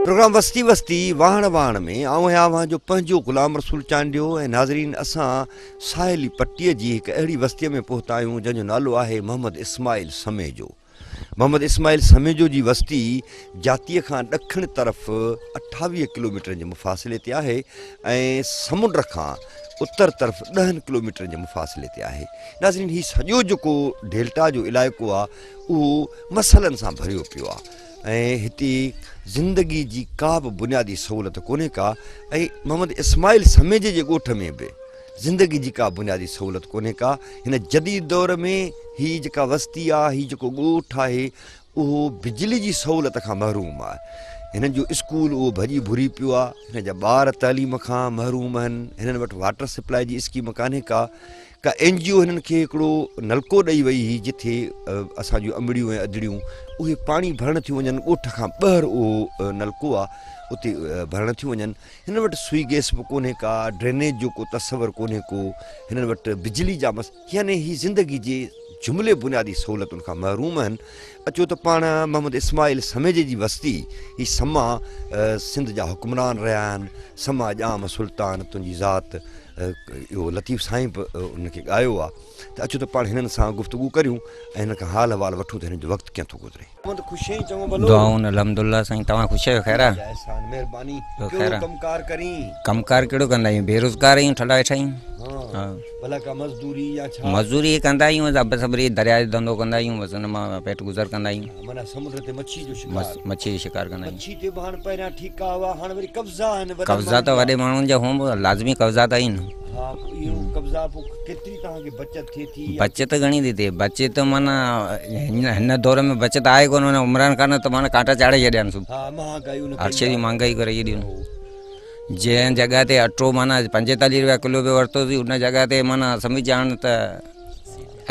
Programme وستي وستي واهڻ واهڻ ۾ آئون آهيان اوهان جو پنهنجو غلام رسول چانڊيو ۽ ناظرين اسان ساحلي پٽي جي هڪ اهڙي وستي ۾ پهتا آهيون جنهن جو نالو آهي محمد اسماعيل سميجو. محمد اسماعيل سميجو جي وستي جاتيء کان ڏکڻ طرف 28 ڪلوميٽرن جي مفاصلي تي آهي ۽ سمنڊ کان اتر طرف ڏهن ڪلوميٽرن جي مفاصلي تي آهي. ناظرين هي سڄو جيڪو ڊيلٽا جو علائقو آهي اهو مسئلن سان ڀريو پيو آهي ۽ هتي زندگي جي ڪا به بنيادي سهولت ڪونهي ڪا ۽ محمد اسماعيل سميجي جي ڳوٺ ۾ به زندگي جي ڪا بنيادي سهولت ڪونهي ڪا. هن جديد دور ۾ هي جيڪا وستي آ، هي جيڪو ڳوٺ آهي، اهو بجلي جي سهولت کان محروم آهي. هنن جو اسڪول اهو ڀڄي ڀري پيو آ، هن جا ٻار تعليم کان محروم آهن، هنن وٽ واٽر سپلائي جي اسڪيم ڪانهي ڪا. ڪا اين جي او هنن کي هڪڙو نلڪو ڏئي وئي هئي جٿي اسان جون امڙيون ۽ ادڙيون اهي پاڻي ڀرڻ ٿيون وڃن، ڳوٺ کان ٻاهر اهو نلڪو آ، اتي ڀرڻ ٿيون وڃن. هنن وٽ سوئي گئس به ڪونهي ڪا، ڊرينيج جو ڪو تصور ڪونهي ڪو، هنن وٽ بجلي جا مس يعني هي زندگي جي جملي بنيادي سهولتن کان محروم آهن. اچو ته پاڻ محمد اسماعيل سميجي جي وستي هي سما سنڌ جا حڪمران رهيا آهن، سما ڄام سلطان تنهنجي ذات اهو لطيف سائين به ان کي ڳايو آهي ته اچو ته پاڻ هنن سان گفتگو ڪريون ۽ هنن کان حال احوال وٺون ته هنن جو وقت ڪيئن ٿو گذري. محمد خوش آهين چڱو ڀلو. دعائون الحمدالله سائين توهان خوش آهيو خير آ. الله جا احسان مهرباني ٻيو خير ڪهڙو آ. ڪم ڪار ڪرين. ڪم ڪار ڪهڙو ڪندا آهيون بيروزگار آهيون ٺلها ويٺا آهيون. ها ڀلا ڪا مزدوري يا ڇا. مزدوري ڪندا آهيون بس اب صبري درياء جو ڌنڌو ڪندا آهيون بس ان مان پيٽ گذر ڪندا آهيون. ها معنيٰ سمنڊ تي مڇي جو شڪار. مڇي جو شڪار ڪندا آهيون. مڇي تي به هاڻ پهريان ٺيڪا هئا هاڻ وري قبضا آهن وڏن قبضا ته ماڻهن جا. وڏي ماڻهن جا هون به لازمي قبضا ته آهن. ها پوء اهو قبضا پوء ڪيتري توهان کي بچت ٿئي ٿي يا. بچت گهڻي ٿي ٿئي بچت معنيٰ هن دور ۾ بچت آهي ڪونه هن عمران خان ته معنيٰ ڪانٽا چاڙهي ڇڏيا آهن سڀ. ها مهانگائي ان هر ڪئي شيء جي آهي. مهانگائي ڪري ڇڏي هن. جنهن جڳهه تي اٽو معنيٰ 45 روپيا ڪلو پيو ورتوسي ان جڳهه تي معنيٰ سمجهه هاڻ ته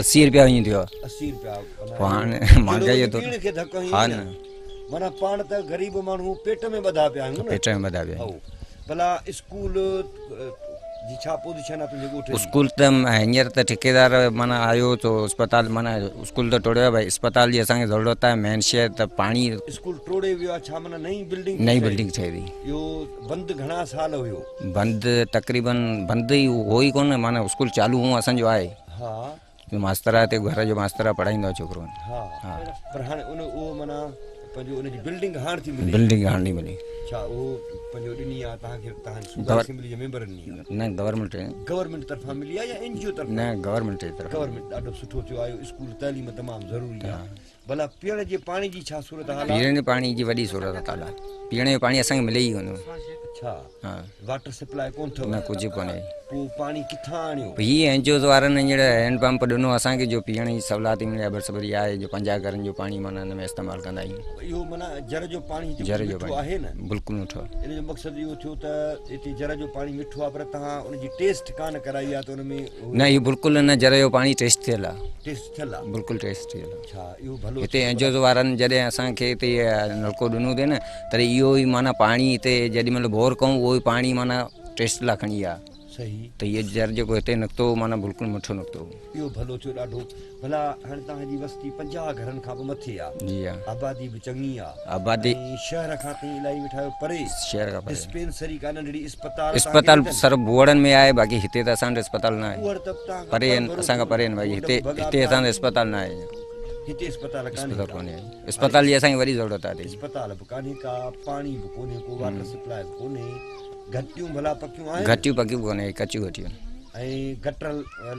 80 روپيا وڃي ٿيو آهي. 80 روپيا پوء هاڻ مهانگائي جو ٻيڻ کي ڌڪ هنئي ها نه. نه. معنيٰ پاڻ ته غريب ماڻهو پيٽ ۾ ٻڌا پيا آهيون نه. پيٽ ۾ ٻڌا پيا آهيون. ڀلا اسڪول جي ڇا پوزيشن آ تنهنجي ڳوٺ جي؟ اسڪول ته هينئر ته ٺيڪيدار معنيٰ آيو تو اسپتال معنيٰ اسڪول ته ٽوڙيو آ ڀائي اسپتال جي اسان کي ضرورت آهي مين شي ته پاڻي. اسڪول ٽوڙي ويو آ ڇا معنيٰ نئين بلڊنگ نئين بلڊنگ ٺهي ٿي. اهو بند گهڻا سال هيو؟ بند تقريبن بند ئي هو ئي ڪونه معنيٰ اسڪول چالو هو اسان جو آهي. ها. ماستر آهي هتي گهر جو ماستر آهي پڙهائيندو آهي ڇوڪرو. ها پر هاڻي ان اهو معنيٰ پنهنجو ان جي بلڊنگ هاڻ ٿي ملي. بلڊنگ هاڻ ٿي ملي. ڇا اهو پنهنجو ڏني آهي توهان کي توهان جي صوبائي اسيمبلي جي ميمبرن ڏني آهي؟ نه گورنمينٽ. گورنمينٽ طرفان ملي آهي يا اين جي او طرفان؟ نه گورنمينٽ جي طرفان. گورنمينٽ ڏاڍو سٺو ٿيو آهي اسڪول تعليم تمام ضروري آهي. ڀلا پيئڻ جي پاڻي جي ڇا صورت حال آهي؟ پيئڻ جي پاڻي جي وڏي صورت حال آهي. پيئڻ جو پاڻي اسان کي ملي ئي ڪونه. اڇا واٽر سپلاء ڪونه اٿو؟ نه ڪجهه ڪونهي. پوء پاڻي ڪٿان آڻيو؟ هي اين جي اوز وارن هينئر هينڊ پمپ ڏنو اسان کي جو پيئڻ جي سهولت ملي آهي برس ڀري آهي جو 50 گهرن جو پاڻي معنيٰ ان ۾ استعمال ڪندا آهيون. اهو معنيٰ جر جو پاڻي جيڪو جر جو مٺو پاڻي آهي نه؟ بلڪل مٺو آهي. ان جو مقصد اهو ٿيو ته هتي جر جو پاڻي مٺو آهي پر توهان ان جي ٽيسٽ ڪانه ڪرائي آهي ته ان ۾ نه اهو بلڪل نه جر جو پاڻي ٽيسٽ ٿيل آهي. ٽيسٽ ٿيل آهي. بلڪل ٽيسٽ ٿيل آهي. ڇا اهو ڀلو هتي اين جي اوز وارن جڏهن اسان کي هتي نلڪو ڏنو اٿئي نه تڏهن اهو ئي معنيٰ پاڻي هتي جيڏي مهل بور ڪئون اهو ئي پاڻي معنيٰ ٽيسٽ لاء کڻي ويا صحيح ته اهو جر جيڪو هتي نڪتو هو معنيٰ بلڪل مٺو نڪتو هو. اهو ڀلو ٿيو ڏاڍو. ڀلا هاڻي توهان جي وستي 50 گهرن کان به مٿي آ. جي ها. آبادي به چڱي آ. آبادي. ۽ شهر کان تئين الائي ويٺا آهيو پري. شهر کان پري. ڊسپينسري ڪا ننڍڙي اسپتال توهان کي اسپتال ڏتل؟ سر بوئڙن ۾ آهي باقي هتي ته اسان وٽ اسپتال نه آهي. بوئڙ ته توهان کان پري آهن پرڀرو اسان کان پري آهن باقي ڪوٽ هتي به ڀڳا هتي پيا اسان وٽ آهن. اسپتال نه آهي. هتي اسپتال ڪانهي اسپتال ڪا. ڪونهي اسپتال جي اسان کي وڏي ضرورت آهي. اسپتال به ڪانهي ڪا پاڻي به ڪونهي ڪو واٽر سپلاء به ڪونهي. گهٽيون ڀلا پڪيون آهن؟ گهٽيون پڪيون ڪونهي ڪچيون گهٽيون. ۽ گٽر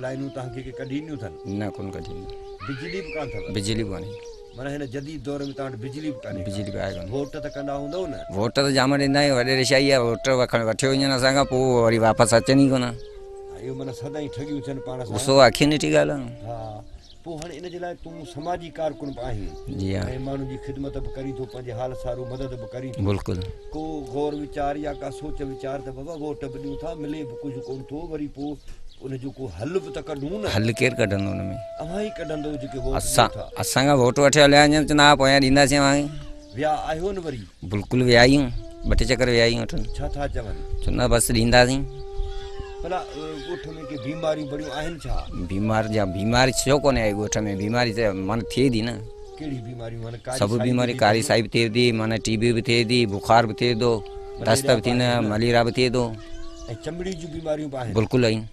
لائنون توهان کي ڪي ڪڍي ڏنيون اٿن؟ نه ڪونه ڪڍي ڏنيون. بجلي به ڪانه اٿو؟ بجلي به ڪونهي. معنيٰ هن جديد دور ۾ توهان وٽ بجلي به ڪانهي ڪا؟ بجلي به آهي ڪونه. ووٽ ته ڪندا هوندؤ نه؟ ووٽ ته جام ڏيندا آهيون وڏيري شاهي آهي ووٽ وٺيو وڃن اسان کان پوء وري واپس اچن ئي ڪونه. اهو معنيٰ سدائين ٺڳيون ٿين پاڻ سان. غصو اکين ڏٺي ڳالهه آهي. ها پوء هاڻي ان جي لاء تون سماجي ڪارڪن به آهين. جي ها. ۽ ماڻهن جي خدمت به ڪرين ٿو پنهنجي حال سارو مدد به ڪرين ٿو. بلڪل. ڪو غور ويچار يا ڪا سوچ ويچار ته بابا ووٽ به ڏيون ٿا ملي به ڪجهه ڪونه ٿو وري پوء ان جو ڪو حل به ته ڪڍون نه. حل ڪير ڪڍندو ان ۾. اوهان ئي ڪڍندو جيڪي ووٽ ڏيو ٿا. اسان کان ووٽ وٺي هليا وڃن چوندا ها پويان ڏينداسين اوهان کي. ويا آهيو نه وري. بلڪل ويا آهيون ٻه ٽي چڪر ويا آهيون وٺن. ڇا ٿا چون. چوندا بس ڏينداسين. ڀلا ڳوٺ ۾ ڪي بيماريون بڙيون آهن ڇا. بيمار جا بيماري ڇو ڪونهي آئي ڳوٺ ۾ بيماري ته معنيٰ ٿئي ٿي نه. ڪهڙي بيماريون آهن؟ ڪاري سڀ سائي به بيماري ٿئي ڪاري ٿي؟ سائي به ٿئي ٿي، معنيٰ ٽي بي به ٿئي ٿي، بخار به ٿئي ٿو، دست مليريا به به ٿيندا، آهي نه؟ مليريا به ٿئي ٿو. ۽ چمڙي جون بيماريون به آهن. بلڪل آهن.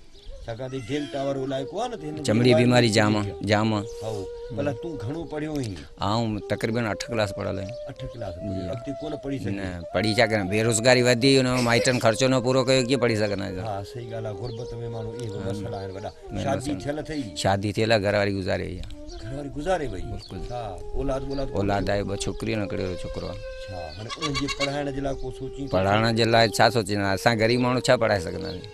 ڇاڪاڻ ته هي ڊيلٽا وارو علائقو آهي نه ته هن جي چمڙي بيماري انوائرمينٽ جام جيڪي آهي. جام. هائو ڀلا تون گهڻو پڙهيو آهين؟ آئون تقريبن 8 ڪلاس پڙهيل آهيان. 8 ڪلاس پڙهيو اڳتي ڪونه پڙهي سگهين؟ نه پڙهي ڇا ڪريان بيروزگاري وڌي ان ۾ مائٽن خرچو نه پورو ڪيو ڪيئن پڙهي سگهنداسين. ها صحيح ڳالهه آهي غربت ۾ ماڻهو اهي به مسئلا آهن وڏا. شادي ٿيل اٿئي؟ شادي ٿيل آهي گهر واري گذاري وئي آهي. گهر واري گذاري وئي؟ بلڪل. ڇا اولاد ٻولاد ڪونه اولاد ٿيو؟ آهي 2 ڇوڪريون آهن هڪڙو ڇوڪرو آهي. ڇا هاڻي انهن جي پڙهائڻ جي لاء ڪو سوچين ٿو؟ پڙهائڻ جي لاء ڇا سوچيندا اسان غريب ماڻهو ڇا پڙهائي سگهنداسين.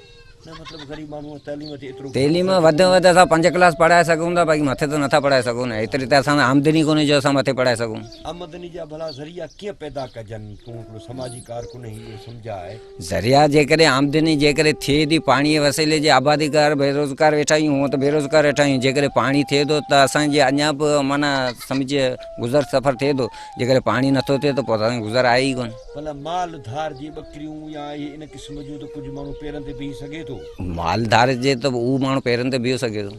نه مطلب غريب ماڻهو تعليم تي ايترو تعليم وڌ ۾ وڌ اسان 5 ڪلاس پڙهائي سگهون ٿا باقي مٿي ته نٿا پڙهائي سگهون نه ايتري ته اسان آمدني ڪونهي جو اسان مٿي پڙهائي سگهون. آمدني جا ڀلا ذريعا ڪيئن پيدا ڪجن تون هڪڙو سماجي ڪارڪن آهين اهو سمجهاء. ذريعا جيڪڏهن آمدني جيڪڏهن ٿئي ٿي پاڻي جي وسيلي جي آباديگار بيروزگار ويٺا آهيون هونء ته بيروزگار ويٺا آهيون جيڪڏهن پاڻي ٿئي ٿو ته اسان جي اڃا به معنيٰ سمجهه گذر سفر ٿئي ٿو جيڪڏهن پاڻي نٿو ٿئي ته پوء اسان جو گذر آهي ئي ڪونه. ڀلا مال ڌارجي ٻڪريون يا اهي ان قسم جون ته ڪجهه ماڻهو پيرن تي بيهي سگهي ٿو. مال ڌارجي ته اهو ماڻهو پيرن تي بيهي سگهي ٿو.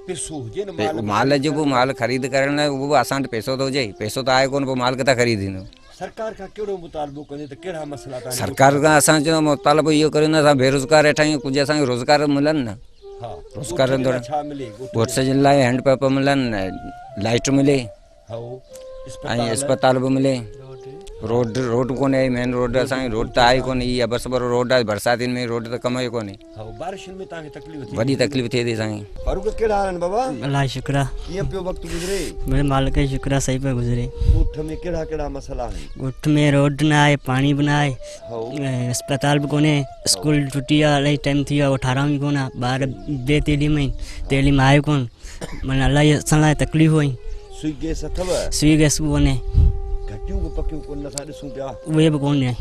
پئسو هجي نه مال مال جو به مال خريد ڪرڻ لاء اهو به اسان وٽ پئسو ته هجي پئسو ته آهي ڪونه پوء مال ڪٿان خريد ٿيندو. سرڪار کان ڪهڙو مطالبو ڪندين ته ڪهڙا مسئلا تان سرڪار کان اسان جو مطالبو اهو ڪريون ته اسان بيروزگار ويٺا آهيون ڪجهه اسان کي روزگار ملن نه. ها روزگار ڇا ملي ڳوٺ جي لاء هينڊ پمپ ملن لائٽ ملي. ۽ اسپتال به ملي روڊ روڊ ڪونهي مين روڊ اسان جي روڊ ته آهي ڪونهي هي ابر سبر روڊ آهي برساتين ۾ روڊ ته ڪم جو ڪونهي بارشن ۾ تان کي تڪليف ٿي وڏي تڪليف ٿئي ٿي سائين. فاروق ڪهڙا حال آهن بابا؟ الله جو شڪر آ. ڪيئن پيو وقت گذري؟ منهنجي مالڪ جو شڪر آ صحيح پيو گذري. ڳوٺ ۾ ڪهڙا ڪهڙا مسئلا آهن؟ ڳوٺ ۾ روڊ نه آهي پاڻي به نه آهي ۽ اسپتال به ڪونهي اسڪول ٽٽي ويو آ الاهي ٽائيم ٿي ويو آ ٺارايو ئي ڪونه آ ٻار بي تعليم آهن تعليم آهي ڪونه معنيٰ الاهي اسان لاء تڪليفون آهن. سوئي گئس اٿو؟ سوئي گئس به ڪونهي. گهٽيون به پڪيون ڪونهن اسان ڏسون پيا. اهي به ڪونهي.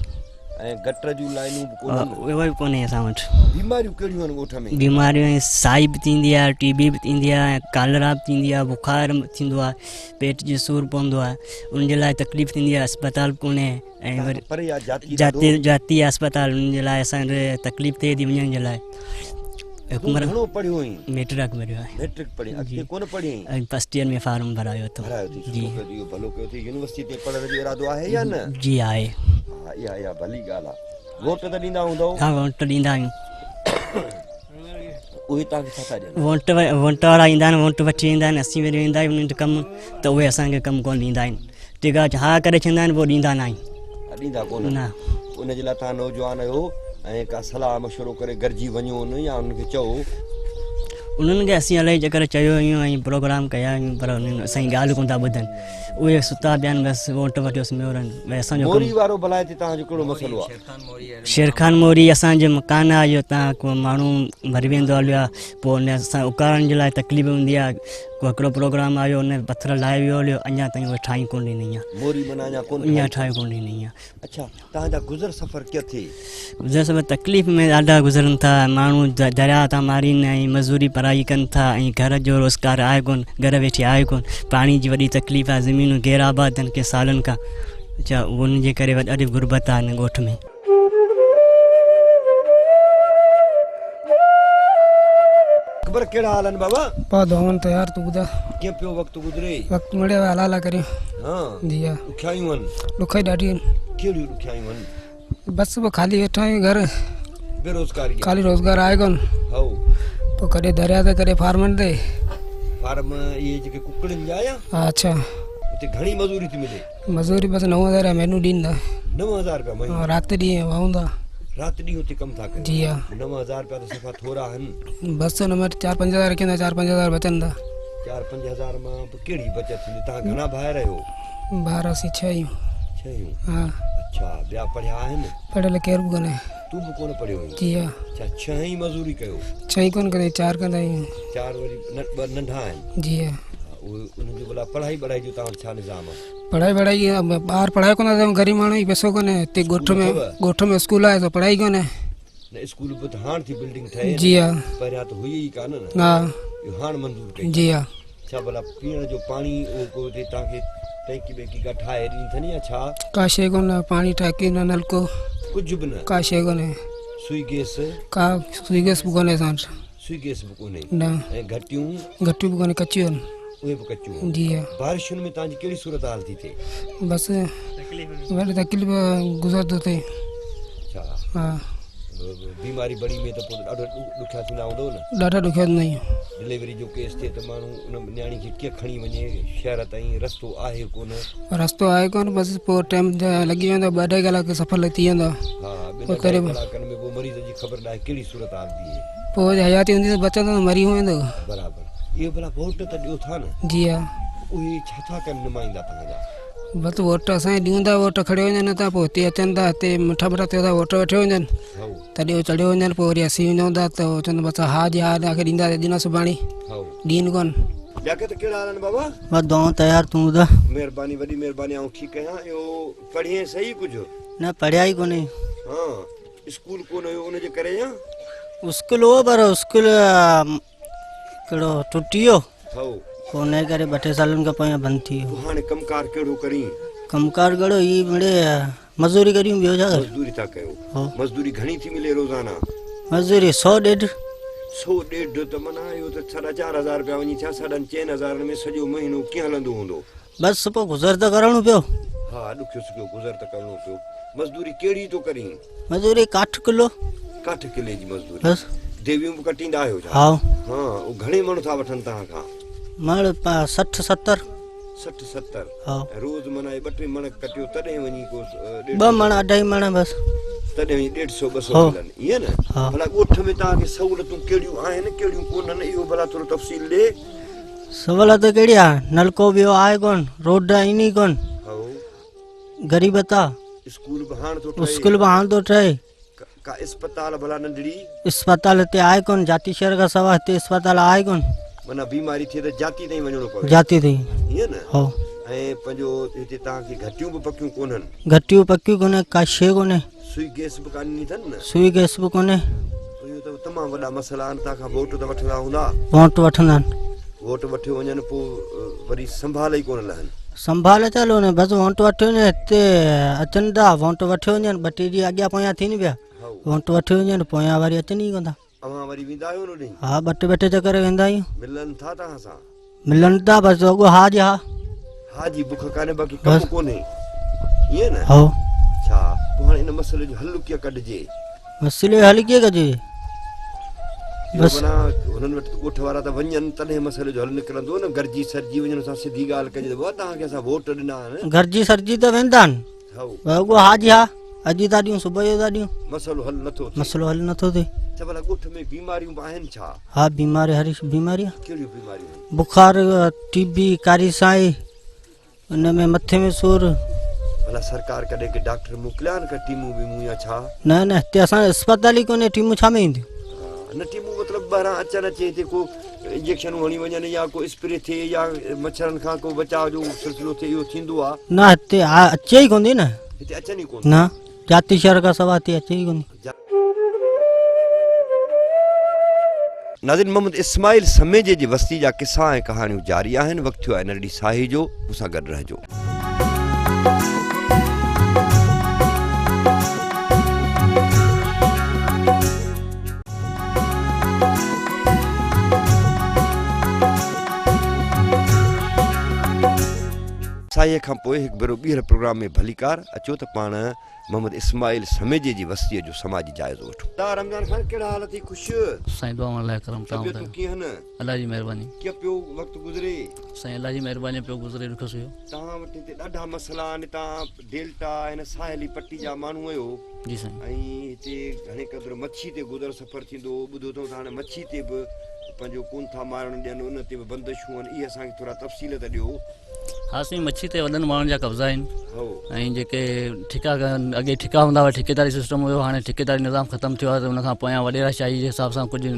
۽ گٽر جون لائنون به ڪونهن. اهي به ڪونهي اسان وٽ. بيماريون ڪهڙيون آهن ڳوٺ ۾؟ بيماريون سائي به ٿيندي آهي ٽي بي به ٿيندي آهي ۽ ڪالرا به ٿيندي آهي بخار به ٿيندو آهي پيٽ جو سور پوندو آهي ان جي لاء تڪليف ٿيندي آهي اسپتال به ڪونهي ۽ وري پري آهي جاتي جاتي جاتي آهي اسپتال ان جي لاء اسان کي تڪليف ٿئي ٿي وڃڻ جي لاء. تون گهڻو پڙهيو آهين؟ ميٽرڪ پڙهيو آهي. ميٽرڪ پڙهين اڳتي ڪونه پڙهين؟ ۽ فرسٽ ايئر ۾ فارم ڀرايو اٿم. ڀرايو اٿئي سٺو ڪيو اٿئي اهو ڀلو ڪيو اٿئي يونيورسٽي تائين پڙهڻ جو ارادو آهي يا نه؟ جي آهي. ها اها اها ڀلي ڳالهه آهي. ووٽ ته ڏيندا هوندؤ؟ ها ووٽ ڏيندا آهيون. اهي توهان کي ڇا ٿا ڏين؟ ووٽ ووٽ وارا ايندا آهن ووٽ وٺي ويندا آهن اسين وري ويندا آهيون انهن وٽ ڪم ته اهي اسان کي ڪم ڪونه ڏيندا آهن ٽيگا ها ڪري ڇڏيندا آهن پوء ڏيندا نه آهن. ڏيندا ڪونه نه. ان جي لاء توهان نوجوان آهيو ۽ ڪا صلاح مشورو ڪري گڏجي وڃو نه يا انهن کي چئو. انهن کي اسين الائي چڪر چيو آهيون ۽ پروگرام ڪيا آهيون پر انهن اسان جي ڳالهه ڪونه ٿا ٻڌن اهي ستا پيا آهن بس ووٽ وٺيو سمهيو رهن ڀئي اسان جو موري وارو ڀلا هتي توهان جو ڪهڙو مسئلو آهي؟ شير خان موري اسان جو مڪان آهي اهو تان ڪو ماڻهو مري ويندو هليو آهي پوء ان اسان اڪارڻ جي لاء تڪليف هوندي آهي ڪو هڪڙو پروگرام آيو ان پٿر لاهي ويو هليو اڃا تائين اهي ٺاهي ڪونه ڏني آهي. موري معنيٰ اڃا ڪونه اڃا ٺاهي ڪونه ڏني آهي. اڇا توهان جا گذر سفر ڪيئن ٿئي؟ گذر سفر تڪليف ۾ ڏاڍا گذرن ٿا ماڻهو درياء تان مارين ۽ مزوري پرائي ڪن ٿا ۽ گهر جو روزگار آهي ڪونه گهر ويٺي آهي ڪونه پاڻي جي وڏي تڪليف آهي زمينون غير آباد آهن ڪي سالن کان اڇا ان جي ڪري ڏاڍي غربت آهي هن ڳوٺ ۾. اڪبر ڪهڙا حال آهن بابا؟ با دعائن ته يار تون ٻڌاء. ڪيئن پيو وقت گذري؟ وقت مڙيو آهي الله الله ڪريون. ها جي ها. ڏکيائيون آهن؟ ڏکائي ڏاڍي آهن. ڪهڙيون ڏکيائيون آهن؟ بس به خالي ويٺا آهيون گهر. بيروزگاري آهي. خالي روزگار آهي ڪونه. هائو. پوء ڪڏهن درياء تي ڪڏهن فارمن تي. فارم اهي جيڪي ڪڪڙين جا يا؟ ها اڇا. اتي گهڻي مزوري ٿي ملي؟ مزوري بس 9000 رپيا مهينو ڏين ٿا. 9000 رپيا مهينو؟ رات ڏينهن وهون ٿا. رات ڏينهن اتي ڪم ٿا ڪريو؟ جي ها. 9000 رپيا ته صفا ٿورا آهن. بس ان ۾ 4 5000 رکين ٿا 4 5000 بچن ٿا. 4 5000 مان به ڪهڙي بچت ٿيندي؟ توهان گهڻا ڀائر آهيو؟ ڀائر اسين 6 آهيون. 6 آهيون؟ ها. اڇا ٻيا پڙهيا آهن؟ پڙهيل ڪير به ڪونهي. تون به ڪونه پڙهيو آهين؟ جي ها. اڇا 6 ئي مزوري ڪيو؟ 6 ئي ڪونه ڪندا آهيون 4 ڪندا آهيون. 4 وري ٻه ننڍا آهن؟ جي ها. اهي انهن جو ڀلا پڙهائي ٻڙهائي جو توهان وٽ ڇا نظام آهي؟ پڙهائي وڙهائي ٻار پڙهائي ڪونه ٿا غريب ماڻهو پئسو ڪونهي هتي ڳوٺ ۾ ڳوٺ ۾ اسڪول آهي سو پڙهائي ڪونهي. نه اسڪول به ته هاڻ ٿي بلڊنگ ٺهي جي ها پهريان ته هئي ئي ڪانه نه. ها اهو هاڻ منظور ڪئي. جي ها. ڇا ڀلا پيئڻ جو پاڻي اهو ڪو هتي توهان کي ٽينڪي ٻينڪي ڪا ٺاهي ڏني اٿن يا ڇا؟ ڪا شيء ڪونه پاڻي ٽانڪي نه نلڪو ڪجهه به نه. ڪا شيء ڪونهي. سوئي گئس؟ ڪا سوئي گئس به ڪونهي اسان وٽ. سوئي گئس به ڪونهي. نه. ۽ گهٽيون؟ گهٽيون به ڪونهي ڪچيون آهن. اهي به ڪچيون آهن. جي ها. بارشن ۾ توهان جي ڪهڙي صورتحال ٿي ٿئي؟ بس وڏي تڪليف گذر ٿو ٿئي. اڇا. ها. بيماري بڙي ۾ ته پوء ڏاڍو ڏکيا ٿيندا هوندؤ نه؟ ڏاڍا ڏکيا ٿيندا آهيون. ڊليوري جو ڪيس ٿئي ته ماڻهو ان نياڻي کي ڪيئن کڻي وڃي شهر تائين رستو آهي ڪونه. رستو آهي ڪونه بس پوء ٽيم لڳي ويندو ٻه اڍائي ڪلاڪ سفر ٿي ويندو. ها ٻن اڍائي ڪلاڪن ۾ پوء مريض جي خبر ناهي ڪهڙي صورتحال بيهي. پوء جي حياتي هوندي ته بچندو نه مري ويندو. برابر اهي ڀلا ووٽ ته ڏيو ٿا نه. جي ها. اهي ڇا ٿا ڪن نمائندا توهان جا. بس ووٽ اسان کي ڏيون ٿا ووٽ کڻيو وڃن ٿا پوء هتي اچن ٿا هتي مٺا مٺا ٿيو ٿا ووٽ وٺيو وڃن تڏهن هو چڙهيو وڃن پوء وري اسين وڃون ٿا ته چون بس ها جي ها توهان کي ڏينداسين اڄ نه سڀاڻي ڏين ڪونه. لياقت ڪهڙا حال آهن بابا. بس دعائون تيار تون ٻڌاء. مهرباني وڏي مهرباني آئون ٺيڪ آهيان اهو پڙهين صحيح ڪجهه. نه پڙهيا ئي ڪونهي. ها اسڪول ڪونه هيو ان جي ڪري يا. اسڪول هو پر اسڪول ڪهڙو ٽٽي ويو. هائو. پوء انهيء ڪري ٻه ٽي سالن کان پويان بند ٿي ويو. پوء هاڻي ڪم ڪار ڪهڙو ڪرين؟ ڪم ڪار ڪهڙو هي مڙئي مزوري ڪريون ٻيو ڇا ڪريون. مزدوري ٿا ڪيو. هو. مزدوري گهڻي ٿي ملي روزانه؟ مزدوري سو ڏيڍ. سو ڏيڍ ته معنيٰ اهو ته ساڍا چار هزار رپيا وڃي ٿيا ساڍن چئن هزارن ۾ سڄو مهينو ڪيئن هلندو هوندو؟ بس پوء گذر ته ڪرڻو پيو. ها ڏکيو سکيو گذر ته ڪرڻو پيو. مزدوري ڪهڙي ٿو ڪرين؟ مزدوري ڪاٺ ڪلو. ڪاٺ ڪلي جي مزدوري. بس. ديويون به ڪٽيندا آهيو ڇا؟ ها. ها او گهڻي مڻ ٿا وٺن توهان کان؟ مڻ 60 70. 60 70. ها. ۽ روز معنيٰ ٻه ٽي مڻ ڪٽيو تڏهن وڃي ڪو ڏيڍ ٻه مڻ اڍائي مڻ بس. تڏهن وڃي ڏيڍ سو ٻه سو ملن ائين نه؟ ها. ڀلا ڳوٺ ۾ توهان کي سهولتون ڪهڙيون آهن ڪهڙيون ڪونهن اهو ڀلا ٿورو تفصيل ڏي. سهولت ڪهڙي آ نلڪو ٻيو آهي ڪون روڊ آهن ئي ڪون غريب تا اسڪول به هاڻ ٿو ٺهي اسڪول به هاڻ ٿو ٺهي ڪا اسپتال ڀلا ننڍڙي اسپتال هتي آهي ڪون جاتي شهر کان سوا هتي اسپتال آهي ڪون معنيٰ بيماري ٿئي ته جاتي تائين وڃڻو پوي جاتي تائين ائين نه هو ۽ پنهنجو هتي توهان کي گهٽيون به پڪيون ڪونهن گهٽيون پڪيون ڪونهن ڪا شيء ڪونهي سوئي گئس به ڪانه ڏني اٿن نه سوئي گئس به ڪونهي. اهو ته تمام وڏا مسئلا آهن توهان کان ووٽ ته وٺندا هوندا. ووٽ وٺندا آهن. ووٽ وٺيو وڃن پوء وري سنڀال ئي ڪونه لهن. سنڀال چالو نه بس ووٽ وٺيو وڃن هتي اچن ٿا ووٽ وٺيو وڃن ٻه ٽي ڏينهن اڳيان پويان ٿين پيا ووٽ وٺيو وڃن پويان وري اچن ئي ڪونه ٿا. اوهان وري ويندا آهيو ان ڏينهن؟ ها ٻه ٽي ٻه ٽي چڪر ويندا آهيون. ملن ٿا توهان سان؟ ملن ٿا بس رڳو ها جي ها. ها جي بک ڪانهي باقي ڪم ڪونهي ائين نه؟ هو. اڇا پوء هاڻي ان مسئلي جو حل ڪيئن ڪڍجي؟ مسئلي جو حل ڪيئن ڪڍجي؟ بس معنيٰ هنن وٽ ڳوٺ وارا ته وڃن تڏهن مسئلي جو حل نڪرندو نه گرجي سرجي وڃن سان سڌي ڳالهه ڪجي ته بابا توهان کي اسان ووٽ ڏنا آهن. گرجي سرجي ته ويندا آهن. رڳو ها جي ها اڄ ٿا ڏيون صبح جو ٿا ڏيون. مسئلو حل نٿو ٿئي. مسئلو حل نٿو ٿئي. اڇا ڀلا ڳوٺ ۾ بيماريون به آهن ڇا؟ ها بيماري هر هڪ بيماري آهي. ڪهڙيون بيماريون آهن؟ بخار، ٽي بي، ڪاري سائي، ان ۾ مٿي ۾ سور. ڀلا سرڪار ڪڏهن ڪي ڊاڪٽر موڪليا آهن ڪا ٽيمون ويمون يا ڇا؟ نه نه هتي اسان جو اسپتال ئي ڪونهي ٽيمون ڇا ۾ اينديون. ها نه ٽيمون مطلب ٻاهران اچن اچي هتي ڪو انجيڪشنون هڻي وڃن يا ڪو اسپري ٿئي يا مڇرن کان ڪو بچاء جو سلسلو ٿئي اهو ٿيندو آ؟ نه هتي اچي ئي ڪونه ٿي نه. هتي اچن ئي ڪونه. نه جاتي شهر کان سوا هتي اچي ئي ڪونه ٿي. ناظرين محمد اسماعيل سميجي جي وستي جا قصا ۽ ڪهاڻيون جاري آهن وقت ٿيو آهي ننڍڙي ساهي جو مون سان گڏ رهجو. ساهيء کان پوء هڪ ڀيرو ٻيهر پروگرام ۾ ڀليڪار اچو ته پاڻ محمد اسماعيل سميجي جي وستيء جو سماجي جائزو وٺون. ادا رمضان خان ڪهڙا حال اٿئي خوش؟ سائين دعائون الله ڪرم توهان طبيعتون ٻڌايو. ڪيئن هن؟ الله جي مهرباني. ڪيئن پيو وقت گذري؟ سائين الله جي مهرباني پيو گذري ڏکيو سکيو. توهان وٽ هتي ڏاڍا مسئلا آهن توهان ڊيلٽا هن ساحلي پٽي جا ماڻهو آهيو. جي سائين. ۽ هتي گهڻي قدر مڇي تي گذر سفر ٿيندو هو ٻڌو اٿئون ته هاڻي مڇي تي به پنهنجو ڪونه ٿا مارڻ ڏين ان تي به بندشون آهن اهي اسان کي ٿورا تفصيل ته ڏيو. ها سائين مڇي تي وڏن ماڻهن جا قبضا آهن ۽ جيڪي ٺيڪا اڳي ٺيڪا هوندا هئا ٺيڪيداري سسٽم هيو هاڻي ٺيڪيداري نظام ختم ٿيو آهي ته ان کان پويان وڏيرا شاهي جي حساب سان ڪجهه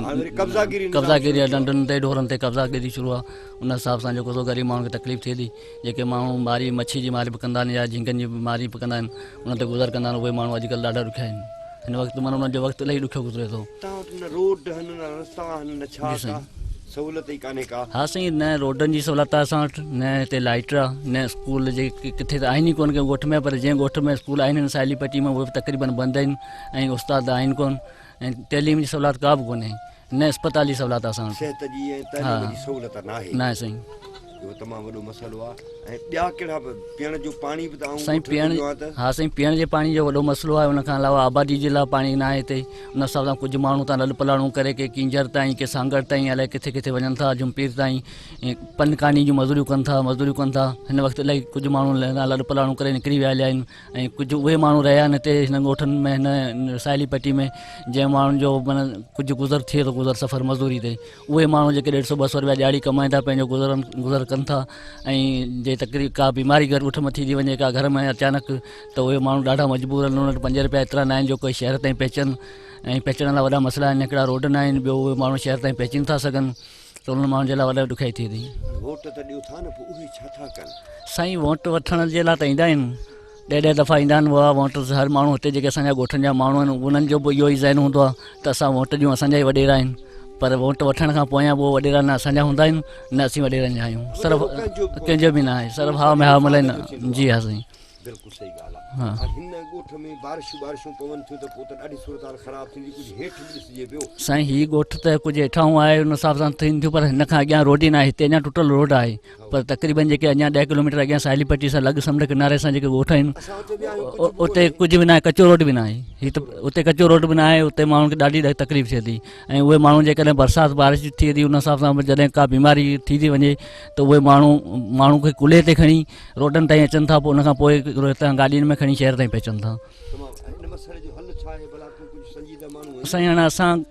قبضاگيري ڍنڍن تي ڍورن تي قبضاگيري شروع آهي ان حساب سان جيڪو سو غريب ماڻهن کي تڪليف ٿئي ٿي جيڪي ماڻهو ماري مڇي جي ماري به ڪندا آهن يا جهينگن جي ماري به ڪندا آهن ان تي گذر ڪندا آهن اهي ماڻهو اڄڪلهه ڏاڍا ڏکيا آهن هن وقت معنيٰ انهن جو وقت الاهي ڏکيو گذري ٿو. توهان وٽ نه روڊ آهن نه رستا آهن نه ڇا ڪا سهولت ئي ڪانهي ڪا. ها سائين نه روڊن جي سهولت آهي اسان وٽ نه هتي لائيٽ آهي نه اسڪول جي ڪٿي ته آهن ئي ڪونه ڪنهن ڳوٺ ۾ پر جنهن ڳوٺ ۾ اسڪول آهن هن ساحلي پٽي ۾ اهي به تقريبن بند آهن ۽ استاد آهن ڪونه ۽ تعليم جي سهولت ڪا به ڪونهي نه اسپتال جي سهولت آهي اسان وٽ. صحت جي ۽ تعليم جي سهولت ناهي. ناهي سائين. اهو تمام وڏو مسئلو آهي ۽ ٻيا ڪهڙا به پيئڻ جو پاڻي به ته آئون سائين ڳوٺ پيئڻ ۾ ويو آهيان ته. ها سائين پيئڻ جي پاڻي جو وڏو مسئلو آهي ان کان علاوه آبادي جي لاء پاڻي ناهي هتي ان حساب سان ڪجهه ماڻهو تان لڏ پلاڻو ڪري ڪي ڪينجهر تائين ڪي سانگهڙ تائين الائي ڪٿي ڪٿي وڃن ٿا جمپير تائين پن ڪاني جون مزوريون ڪن ٿا مزدوريون ڪن ٿا هن وقت الائي ڪجهه ماڻهو لڏ پلاڻو ڪري نڪري ويا هليا آهن ۽ ڪجهه اهي ماڻهو رهيا آهن هتي هنن ڳوٺن ۾ هن ساحلي پٽي ۾ جنهن ماڻهن جو معنيٰ ڪجهه گذر ٿئي ٿو گذر سفر مزدوري تي اهي ماڻهو جيڪي ڏيڍ سو ٻه سو روپيا ڏيهاڙي ڪمائين ٿا پنهنجو گذرن گذر ڪن ٿا ۽ جي تقريب ڪا بيماري گهر ڳوٺ ۾ ٿي ٿي وڃي ڪا گهر ۾ اچانڪ ته اهي ماڻهو ڏاڍا مجبور آهن انهن وٽ پنج روپيا ايترا نه آهن جو ڪوئي شهر تائين پهچن ۽ پهچڻ لاء وڏا مسئلا آهن هڪڙا روڊ نه آهن ٻيو اهي ماڻهو شهر تائين پهچي نٿا سگهن ته انهن ماڻهن جي لاء وڏا ڏکيائي ٿئي ٿي. ووٽ ته ڏيو ٿا نه پوء اهي ڇا ٿا ڪن؟ سائين ووٽ وٺڻ جي لاء ته ايندا آهن ڏهه ڏهه دفعا ايندا آهن اها ووٽ هر ماڻهو هتي جيڪي اسان جا ڳوٺن جا ماڻهو آهن انهن جو به اهو ئي ذهن هوندو آهي ته اسان ووٽ ڏيون اسان جا ئي وڏيرا آهن پر ووٽ وٺڻ کان پويان به اهي وڏيرا نه اسان جا هوندا آهن نه اسين وڏيرن جا آهيون صرف ڪنهن جو به نه آهي صرف ها ۾ ها ملائيندا جي ها سائين. بلڪل صحيح ڳالهه آ ها هن ڳوٺ ۾ بارشون بارشون پون ٿيون ته پوء ته ڏاڍي صورتحال خراب ٿيندي ڪجهه هيٺ به ڏسجي پيو. سائين هي ڳوٺ ته ڪجهه هيٺاهون آهي ان حساب سان ٿين ٿيون پر هن کان اڳيان روڊ ئي ناهي هتي اڃا ٽٽل روڊ آهي پر تقريبن جيڪي اڃا ڏهه ڪلوميٽر اڳيان ساحلي پٽي سان لڳ سمنڊ ڪناري سان جيڪي ڳوٺ آهن اتي ڪجهه به ناهي ڪچو روڊ به ناهي هي ته اتي ڪچو روڊ به ناهي اتي ماڻهن کي ڏاڍي تڪليف ٿئي ٿي ۽ اهي ماڻهو جيڪڏهن برسات بارش ٿئي ٿي ان حساب سان جڏهن ڪا بيماري ٿي ٿي وڃي ته اهي ماڻهو ماڻهو کي ڪلهي تي کڻي روڊن تائين اچن ٿا پوء ان کان پوء هتان گاڏين ۾ کڻي شهر تائين پهچن ٿا. سائين هاڻي اسان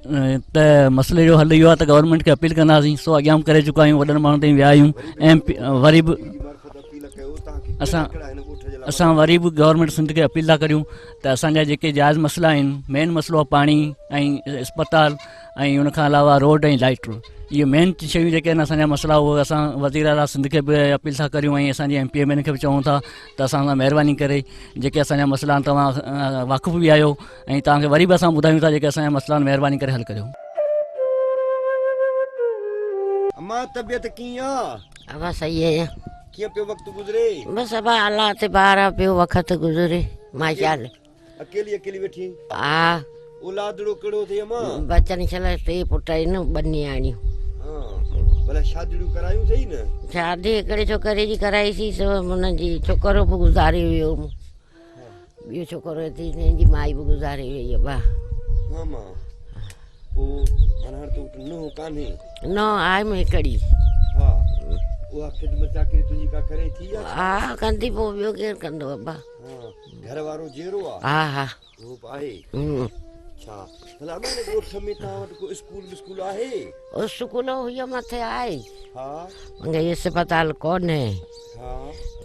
ته مسئلي جو حل اهو آهي ته گورنمينٽ کي اپيل ڪنداسين سو اڳيان به ڪري چڪا آهيون وڏن ماڻهن تائين ويا آهيون ايم پي وري به اسان اسان وري به گورنمينٽ سنڌ کي اپيل ٿا ڪريون ته اسان جا جيڪي جائز مسئلا آهن مين مسئلو آهي پاڻي ۽ اسپتال ۽ ان کان علاوه روڊ ۽ لائٽون اهي مين شيون جيڪي آهن اسان جا مسئلا اهي اسان وزير اعليٰ سنڌ کي به اپيل ٿا ڪريون ۽ اسان جي ايم پي ايم اين کي به چئون ٿا ته اسان سان مهرباني ڪري جيڪي اسان جا مسئلا آهن توهان واقف به آهيو ۽ توهان کي وري به اسان ٻڌايون ٿا جيڪي اسان جا مسئلا آهن مهرباني ڪري حل ڪريو. اما طبيعت ڪيئن آ؟ ابا صحيح آهيان. ڪيئن پيو وقت گذري؟ بس ابا الله تي بار آ پيو وقت گذري ماشاءالله. اڪيلي اڪيلي ويٺي آهين؟ ها. اولادڙو ڪهڙو اٿئي امان؟ بچن شل ٽي پٽ آهن ٻه نياڻيون. ها ڀلا شادڙيون ڪرايون اٿئي نه؟ شادي هڪڙي ڇوڪري جي ڪرائيسين سو هن جي ڇوڪرو به گذاري ويو. ٻيو ڇوڪرو هتي هن جي مائي به گذاري وئي ابا. ها مان پوء معنيٰ هاڻ تو وٽ نونهن ڪانهي؟ نونهن آهي مون هڪڙي. ها اها خدمت چاڪري تنهنجي ڪا ڪري ٿي يا ڇا؟ ها ڪندي پوء ٻيو ڪير ڪندو ابا. گهر وارو جيئرو آ؟ ها ها. اهو به آهي. ڇا ڀلا امان ڳوٺ ۾ توهان وٽ ڪو اسڪول بسڪول آهي؟ اسڪول هئي مٿي آهي. ها. مگر اسپتال ڪونهي. ها.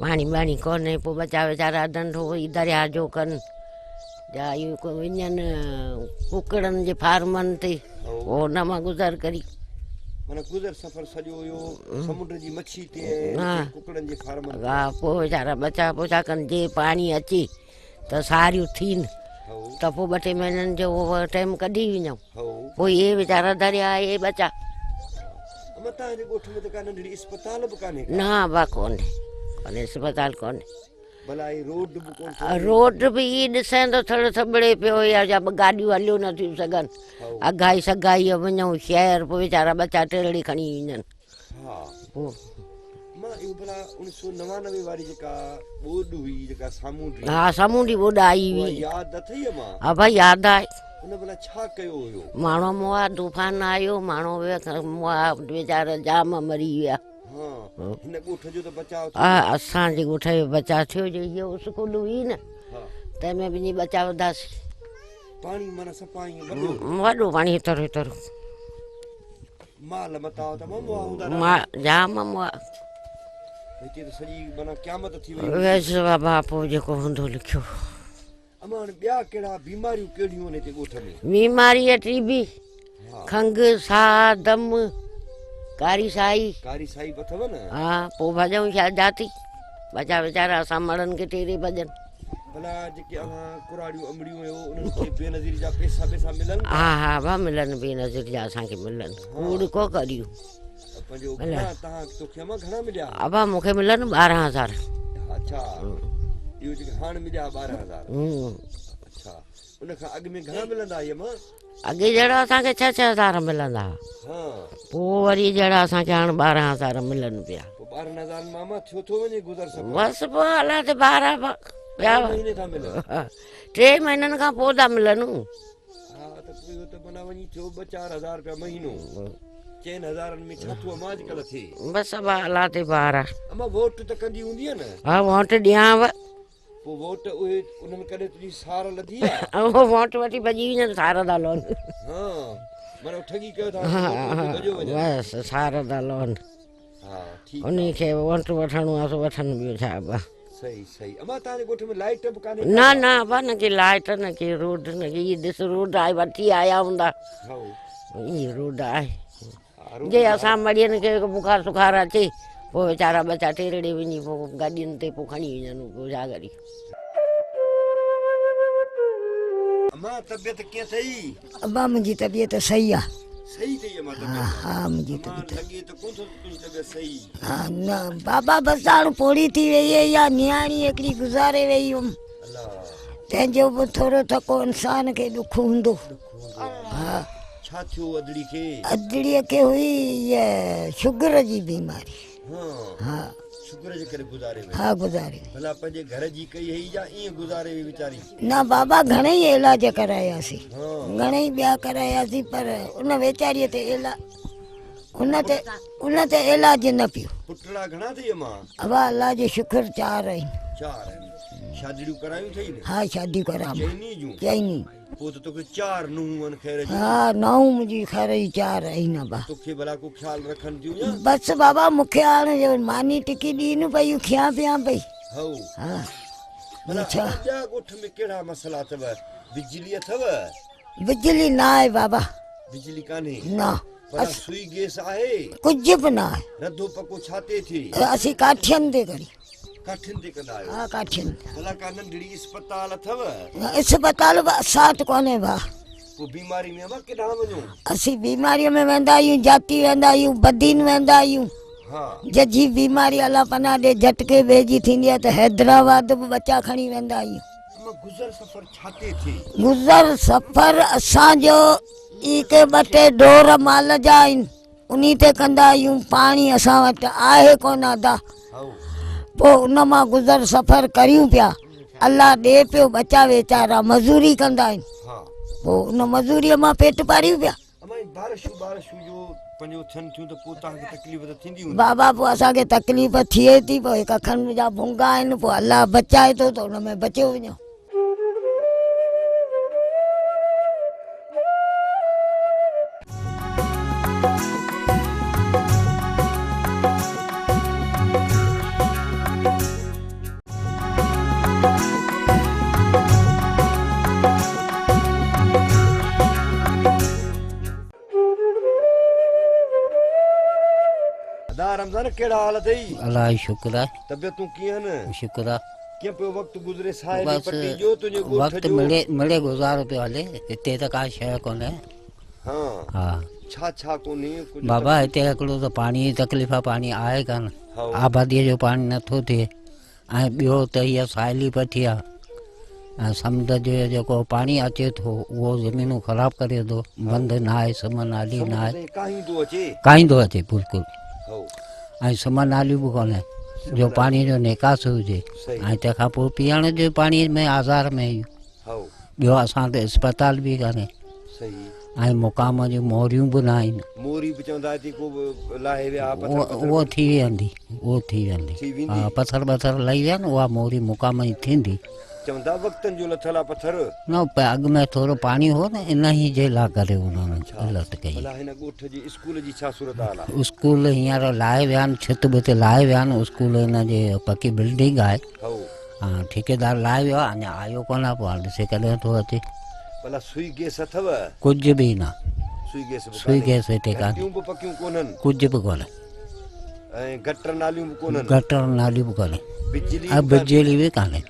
پاڻي ٻاڻي ڪونهي پوء ٻچا ويچارا ڌنڌو ئي درياء جو ڪن جا اهو ڪو وڃن ڪڪڙن جي فارمن تي پوء ان مان گذر ڪري. معنيٰ گذر سفر سڄو اهو سمنڊ جي مڇي تي ۽ ڪڪڙن جي فارمن تي. ها پوء ويچارا ٻچا پوء ڇا ڪن جي پاڻي اچي ته ساريون ٿين ته پوء ٻه ٽي مهينن جو ٽيم ڪڍي وڃون پوء اهي ويچارا درياء اهي ٻچا. اما توهان جي ڳوٺ ۾ ته ڪا ننڍڙي اسپتال به ڪانهي ڪا؟ نه ابا ڪونهي ڪونهي اسپتال ڪونهي. ڀلا هي روڊ به ڪونه ٿو روڊ به هي ڏسين ٿو ٿڙ ٿٻڙي پيو يا جا گاڏيون هليو نه ٿيون سگهن اگهائي سگهائي وڃون شهر پوء ويچارا ٻچا ٽيڙي کڻي وڃن ها پوء مان اهو ڀلا 1999 واري جيڪا ٻوڏ هئي جيڪا سامونڊي ها سامونڊي ٻوڏ آئي هئي ياد اٿئي مان ها ڀائي ياد آهي ان ڀلا ڇا ڪيو هيو ماڻهو مئا طوفان آيو ماڻهو مئا ويچارا جام مري ويا هن ڳوٺ جو ته بچاء ٿيو. ها اسان جي ڳوٺ جو بچاء ٿيو جو هيء اسڪول هئي نه تنهن ۾ وڃي بچاء وڌاسين. پاڻي معنيٰ صفا ائين وڏو. وڏو پاڻي هيترو هيترو. مال متاع تمام مئا هوندا ڏاڍا. مئا جام مئا. هتي ته سڄي معنيٰ قيامت ٿي وئي. ويس بابا پوء جيڪو هوندو لکيو. امان ٻيا ڪهڙا بيماريون ڪهڙيون آهن هتي ڳوٺ ۾؟ بيماري ٽي بي، کنگهه، ساهه، دم، ڪاري سائي. ڪاري سائي به اٿو نه؟ ها پوء ڀڄون شاهه جاتي، ٻچا ويچارا اسان مڙن کي ٽيري ڀڄن. ڀلا جيڪي اوهان ڪراڙيون امڙيون آهيو انهن کي بينظير جا پيسا ٻيسا ملن ٿا؟ ها ها ڀا ملن بينظير جا اسان کي ملن ڪوڙ ڪو ڪريون. پنهنجو گهڻا توهان توکي امان گهڻا مليا؟ ابا مون کي ملن 12000. اڇا اهو جيڪي هاڻ مليا 12000. اڇا ان کان اڳ ۾ گهڻا ملندا هئي امان؟ اڳي جهڙا اسان کي 6 6000 ملندا هئا. ها پوء وري جهڙا اسان کي هاڻ 12000 ملن پيا. پوء ٻارهن هزارن مان امان ٿيو ٿو وڃي گذر سفر؟ بس پوء الله تي بار آ پيا. ٽي مهيني ٿا ملن؟ ٽي مهينن کان پوء ٿا ملن. ها ته پوء اهو ته معنيٰ وڃي ٿيو ٻه چار هزار رپيا مهينو. چئن هزارن ۾ ڇا ٿو امان اڄڪلهه ٿئي؟ بس ابا الله تي بار آ. امان ووٽ ته ڪندي هوندينء نه؟ ها ووٽ ڏيانو. پوء ووٽ اهي انهن ڪڏهن تنهنجي سار لڌي آ؟ اهو ووٽ وٺي ڀڄي وڃن سار ٿا لهن. ها معنيٰ ٺڳي ڪيو ٿا ووٽ وٺي ڀڄيو وڃن. بس سار ٿا لهن. ها ٺيڪ آ. انهي کي ووٽ وٺڻو آ سو وٺن ٻيو ڇا ابا. صحيح صحيح امان توهان جي ڳوٺ ۾ لائيٽ به ڪانهي ڪا؟ نه نه ابا نه ڪي لائيٽ نه ڪي روڊ نه ڪي هي ڏس روڊ آهي وٺي آيا هوندا. هائو. هي روڊ آهي. جي اسان مڙين کي بخار سخار اچي پوء ويچارا ٻچا ٽيرڙي وڃي پوء گاڏين تي پوء کڻي وڃن پوء ڇا ڪري. امان طبيعت ڪيئن اٿئي؟ ابا منهنجي طبيعت صحيح آ. صحيح اٿئي امان طبيعت؟ ها ها منهنجي طبيعت. امان لڳي ته ڪونه ٿو تنهنجي طبيعت صحيح. ها نه بابا بس هاڻ پوڙهي ٿي وئي آهي اها نياڻي هڪڙي گذاري وئي هيم. الله. تنهن جو به ٿورو ٿڪو انسان کي ڏک هوندو. ڏک هوندو آ. ها. ڇا ٿيو ادڙي کي؟ ادڙيء کي هئي هيء شگر جي بيماري. ها. ها. شگر جي ڪري گذاري وئي. ها گذاري وئي. ڀلا پنهنجي گهر جي ڪئي هئي يا ائين گذاري وئي ويچاري؟ نه بابا گهڻئي علاج ڪراياسين. ها. گهڻئي ٻيا ڪراياسين پر ان ويچاريء تي علا ان تي ان تي علاج نه پيو. پٽڙا گهڻا اٿئي امان؟ ابا الله جو شڪر چار آهن. چار آهن. شادڙيون ڪرايون اٿئي نه؟ ها شاديون ڪرايم. چئني جون؟ چئني. پوء ته توکي چار نونهون آهن خير جون. ها نونهون منهنجي خير جي چار آهن ابا. توکي ڀلا ڪو خيال رکن ٿيون يا؟ بس بابا مون کي هاڻ جو ماني ٽڪي ڏين پيون کيان پيان پئي. هائو. ها. ڀلا ڇا؟ ٻيا ڳوٺ ۾ ڪهڙا مسئلا اٿو؟ بجلي اٿو؟ بجلي نه آهي بابا. بجلي ڪانهي؟ نه. ڀلا سوئي گيس آهي؟ ڪجهه به نه آهي. رڌو پڪو ڇا تي ٿئي؟ اسين ڪاٺين تي ڪريون. ڪاٺين تي ڪندا آهيو؟ ها ڪاٺين تي. ڀلا ڪا ننڍڙي اسپتال اٿو؟ نه اسپتال به اسان وٽ ڪونهي ڀاء. پوء بيماري ۾ اوهان ڪيڏانهن وڃو؟ اسين بيماريء ۾ ويندا آهيون جاتي ويندا آهيون بدين ويندا آهيون. ها. ججهي بيماري الله پناهه ڏي جهٽڪي ٻئي جي ٿيندي آهي ته حيدرآباد به ٻچا کڻي ويندا آهيون. اما گذر سفر ڇا تي ٿئي؟ گذر سفر اسان جو اي ڪي ٻه ٽي ڍور مال جا آهن. انهي تي ڪندا آهيون، پاڻي اسان وٽ آهي ڪونه ادا، پوء ان مان گذر سفر ڪريون پيا، الله ڏي پيو، ٻچا ويچارا مزوري ڪندا آهن، پوء ان مزوريء مان پيٽ پاريون پيا. بابا پوء اسان کي تڪليف ٿئي ٿي، پوء هڪ اکن جا ڀونگا آهن، پوء الله بچائي ٿو ته ان ۾ بچيو وڃو. ادا رمضان ڪهڙا حال اٿئي؟ الله جو شڪر آهي. طبيعتون ڪيئن آهن؟ شڪر آهي. ڪيئن پيو وقت گذري ساحلي پٽي جو تنهنجي ڳوٺ وقت جو؟ مڙي مڙي گذارو پيو هلي هتي ته ڪا شيء ڪونهي. ها ها ڇا ڇا ڪونهي ڪجهه بابا هتي هڪڙو ته پاڻي جي تڪليف آهي پاڻي آهي ڪانه آبادي جو پاڻي نٿو ٿئي ۽ ٻيو ته هيء ساحلي پٽي آهي ۽ سمنڊ جو جيڪو پاڻي اچي ٿو اهو زمينون خراب ڪري ٿو بند نه آهي سم نالي نه آهي ڪاهيندو اچي ڪاهيندو اچي بلڪل ۽ سم ناليون به ڪونهي جو پاڻي جو نيڪاس هجي ۽ تنهن کان پوء پيئڻ جو پاڻي ۾ آزار ۾ آهيون ٻيو اسان وٽ اسپتال به ڪانهي ۽ مقام جون موريون به نه آهن. موري به چوندا هتي ڪو به لاهي ويا ها پٿر پٿر. اهو ٿي ويندي اهو ٿي ويندي. ٿي ويندي. ها پٿر ٻٿر لهي ويا نه اها موري مقام جي ٿيندي. چوندا وقتن جو لٿل آ پٿر. نه اڳ ۾ ٿورو پاڻي هو نه انهي جي لا ڪري انهن غلط ڪئي. ڀلا هن ڳوٺ جي اسڪول جي ڇا صورتحال آ؟ اسڪول هينئر لاهي ويا آهن ڇت بت لاهي ويا آهن اسڪول هن جي پڪي بلڊنگ آهي. هائو. ها ٺيڪيدار لاهي ويو آهي اڃا آيو ڪونه آهي پوء هاڻ ڏسي ڪڏهن ٿو اچي. ڀلا سوئي گيس اٿو؟ ڪجهه به نه. سوئي گيس به سوئي گيس هتي ڪانهي. گهٽيون به پڪيون ڪونهن. ڪجهه به ڪونهي. ۽ گٽر ناليون به ڪونهن. گٽر ناليون به ڪونهي. بجلي ۽ بجلي به ڪانهي.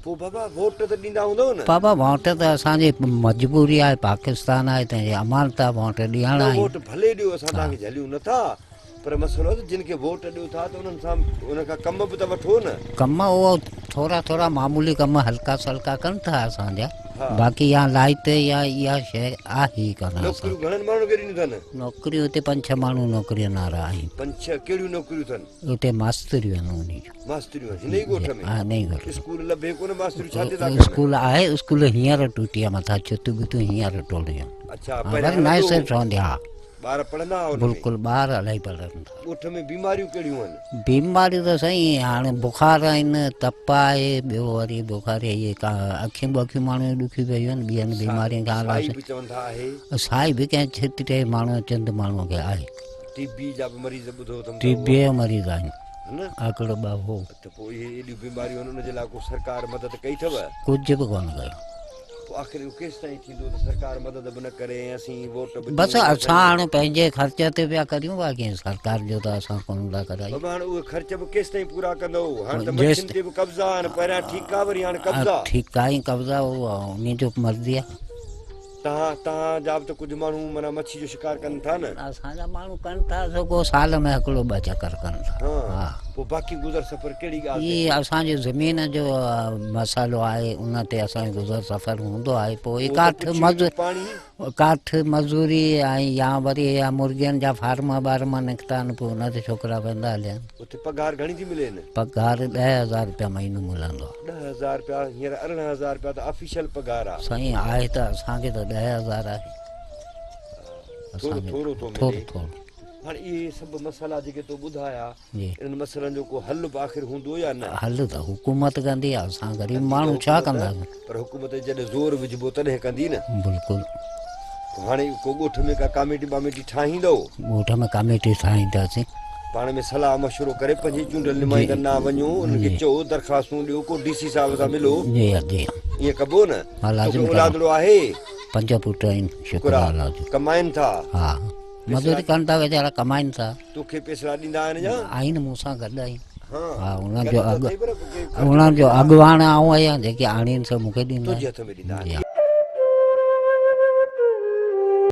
پوء بابا ووٽ ته ڏيندا هوندؤ نه؟ بابا ووٽ ته اسان جي مجبوري آهي پاڪستان آهي تنهن جي امانت آهي ووٽ ڏيڻا آهن. ووٽ ڀلي ڏيو اسان توهان کي جهليون نٿا پر مسئلو آهي ته جن کي ووٽ ڏيو ٿا ته انهن سان انهن کان ڪم به ته وٺو نه. ڪم اهو ٿورا ٿورا معمولي ڪم هلڪا سلڪا ڪن ٿا اسان جا. باقي يا لائيٽ يا اها شيء آهي ئي ڪانه. نوڪريون گهڻن ماڻهن کي ڏنيون اٿن؟ نوڪريون هتي پنج ڇهه ماڻهو نوڪرين وارا آهن. پنج ڇهه ڪهڙيون نوڪريون اٿن؟ اتي ماستريون آهن انهي جون. ماستريون آهن هن ئي ڳوٺ ۾؟ ها هن ئي ڳوٺ ۾. اسڪول لڀي ڪونه ماستريون ڇا تي ٿا ڪن؟ اسڪول آهي اسڪول هينئر ٽوٽي آهي مٿان ڇت ٻتون هينئر ٽوڙيون آهن. اڇا پهريان نئين سر ٺهندي ها. ٻار پڙهندا ها ان ۾؟ بلڪل ٻار الاهي پڙهن ٿا. ڳوٺ ۾ بيماريون ڪهڙيون آهن؟ بيماريون ته سائين هاڻي بخار آهن، تپ آهي، ٻيو وري بخار اهي ڪا اکيون ٻکيون ماڻهو جون ڏکيون پيون آهن، ٻين بيمارين کان علاوه سائي به چون ٿا آهي. سائي به ڪنهن ڇت ٽي ماڻهو چند ماڻهو کي آهي. ٽي بي جا به مريض ٻڌو اٿم ته ٽي بي جا مريض آهن. نه هڪڙو ٻه هو. ته پوء اهي ايڏيون بيماريون آهن ان جي لاء ڪو سرڪار مدد ڪئي اٿو؟ ڪجهه به ڪونه ڪيو. پوء آخر اهو ڪيستائين ٿيندو ته سرڪار مدد به نه ڪري ۽ اسين ووٽ به بس ڏيون اسان هاڻي پنهنجي خرچ تي پيا ڪريون باقي سرڪار جو ته اسان ڪونه ٿا ڪرايون. بابا هاڻي اهي خرچ به ڪيستائين پورا ڪندؤ؟ هاڻي ته مڇين تي به قبضا آهن، پهريان ٺيڪا وري هاڻي قبضا. ٺيڪا ۽ قبضا اهو انهي جو مرضي آهي. توهان توهان جا به ته ڪجهه ماڻهو معنيٰ مڇي جو شڪار ڪن ٿا نه؟ اسان جا ماڻهو ڪن ٿا سو ڪو سال ۾ هڪڙو ٻه چڪر ڪن ٿا. ها پوء باقي گذر سفر ڪهڙي ڳالهه تي؟ هي اسان جي زمين جو مسئلو آهي ان تي اسان جو گذر سفر هوندو آهي پوء ڪاٺ مز ڪاٺ مزوري ۽ يا وري يا مرغين جا فارم ٻارم نڪتا آهن پوء ان تي ڇوڪرا ويندا هليا آهن. اتي پگهار گهڻي ٿي ملين؟ پگهار 10000 رپيا مهينو ملندو آهي. 10000 رپيا هينئر 18000 رپيا ته آفيشل پگهار آهي. سائين آهي ته اسان کي ته 10000 آهي. ٿورو ٿورو ٿو ملي. ٿورو ٿورو. هاڻي اهي سڀ مسئلا جيڪي تو ٻڌايا انهن مسئلن جو ڪو حل به آخر هوندو يا نه؟ حل ته حڪومت ڪندي اسان غريب ماڻهو ڇا ڪنداسين. پر حڪومت تي جڏهن زور وجهبو تڏهن ڪندي نه. بلڪل. هاڻي ڪو ڳوٺ ۾ ڪا ڪاميٽي ٻاميٽي ٺاهيندؤ؟ ڳوٺ ۾ ڪاميٽي ٺاهينداسين. پاڻ ۾ صلاح مشورو ڪري پنهنجي چونڊيل نمائندن ڏانهن وڃو، انهن کي چئو، درخواستون ڏيو، ڪو ڊي سي صاحب سان ملو. جي ها جي ها. ائين ڪبو نه؟ ها لازم توکي اولادڙو آهي؟ پنج پٽ آهن شڪر آ الله جو. ڪمائن ٿا؟ ها مزوري ڪن ٿا ويچارا ڪمائن ٿا. توکي پئسا ڏيندا آهن يا؟ آهن مون سان گڏ آهن. ها انهن جو اڳ انهن جو اڳواڻ آئون آهيان جيڪي آڻين سو مون کي ڏيندا آهن. تنهنجي هٿ ۾ ڏيندا آهن.